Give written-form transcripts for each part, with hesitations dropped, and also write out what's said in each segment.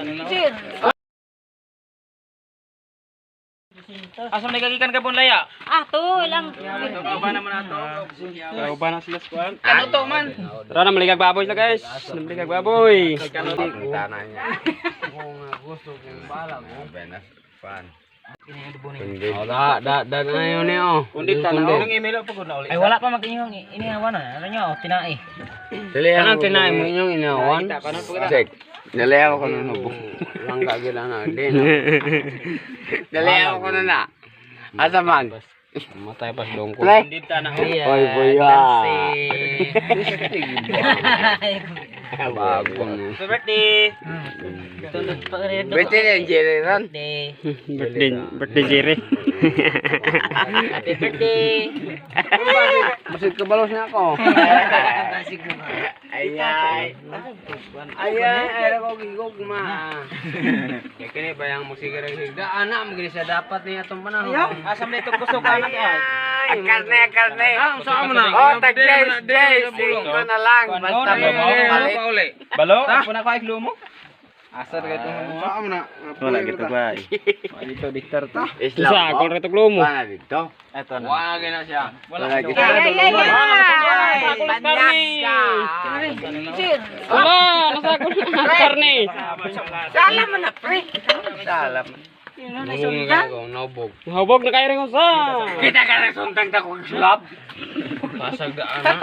Sir. Asa may kagikan ka laya? Ah, to lang. Kauban naman ato. Kauban na sila squad. Kanuto man. Tara na maligag baboy sila, guys. Namaligag baboy. Oh, da da da na yun eh oh. Kundi tanaw. Nang email pa gud na uli. Ay, wala pa mag inyong inihawan na. Ano nyo, tinai. Anong tinay mo inyong inawan? Check. Nalayaw ko na nubo. Langga gila na din. Nalayaw ko na na. Asa man? Matay pas dongko. Play. Kundi tanaw. Oy, boya. Bagong. Happy birthday. Bete na yung Jerry ron. Birthday. Birthday, birthday Jerry. Happy birthday. Masig kabalos na ako. Ay, ay. Ay ay ay ko gigog ma. Kaya kini pa yang musiga rin higda anak mo gini siya dapat niya atong panahon. Asa man itong kusog anak ay. Karne, karne. Ah, unsa mo na? Oh, tag days, days. Cinco na lang. Basta mo palit. Balo, ako na ko ay lumo. Asa ra itong Wala gitu ba. Dito diktar to. Islam. Sa akol reto glomo. Pana dito. Eto na. Wala gina siya. Wala gitu. Ay, ay, ay, ay. Sir. Wala, nasa akol karne. Salam na, pre. Salam. Nabog na ko, nabog. Hubog na kayo rin sa. Kita ka na suntang ta kong sulap. Pasag da anak.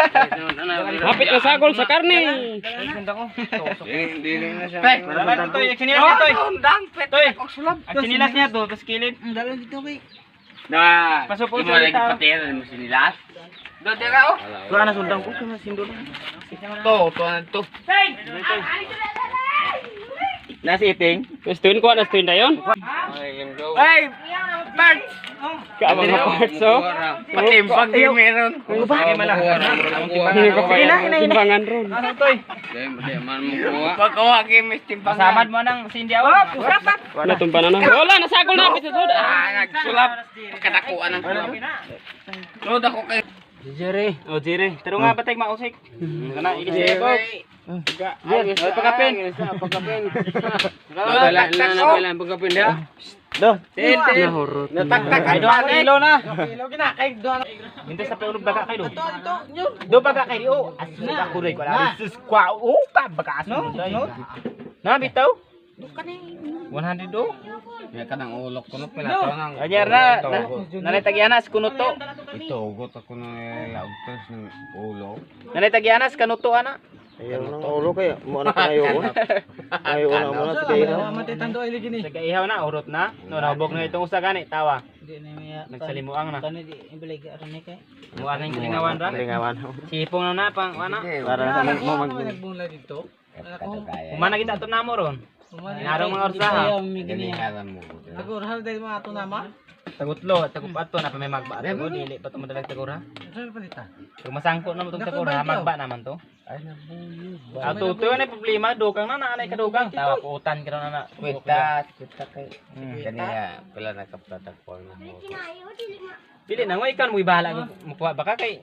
Hapit na sagol sa karne. Dili na siya. Pre. Wala to, yung sinilas niya to. Sundang, pwede Toy. kong sulap. Ang sinilas niya to, tapos kilid. Na, Pasok po imo sa lagi tao. patiran mo sinilas. Do tira oh. Wala na sundang ko, kaya sindol. To, to na to. Nasi iting. Gustuin ko na stuin dayon. Hey, birds. Ka mga parts oh. Patimbang yung meron. Sige mala. Timbangan ron. Ano toy? Di man mo kuha. Pagkuha kay Miss Timbangan. Pasamad mo nang sindi aw. Natumpa na na. Wala, nasagol na hapit sa soda. Ah, nagsulap. Pagkadakuan ng sulap. Sunod ako kay Si Jerry. Oh, Jerry. Taro nga patay mausik. Kana ilis ko. Ay, pagkapin. Pagkapin. Wala na na pala pagkapin dia. Do, til til. Nahurot. Nataktak Ay, ang do ang balik. kilo na. Minta sa peulog baga kay do. Do baga kay do. Asus ako ray ko ala. Sus kwa o ka baga asus. No. Na bitaw. 100 do. Ya kanang ulok ko no pala to nang. Anyar na. Nanay tagianas kunuto. Ito ugot ako na laugtos ng ulo. Nanay tagianas kanuto ana. Sa ihaw na urot na. No nahubog na itong usa gani tawa. Nagsalimuang na. Muan na yung kalingawan ra. Sipong na na pang ana. Humana kita ato namo ron. Inarong mga orsaha. Galingaran mo. Tagutlo, tagupato na pa may magba. Tago dili pa to madalag tagura. Kung masangko na mo tong tagura, magba naman to. Ay nabuyo. Ah, tutoy na problema, dukang na naanay ka dukang. Tawa puutan ka na na. Kwita, kwita kay. Kaniya pala nakaplatak ko na. Pili na mo ikan mo ibahala mukuha baka kay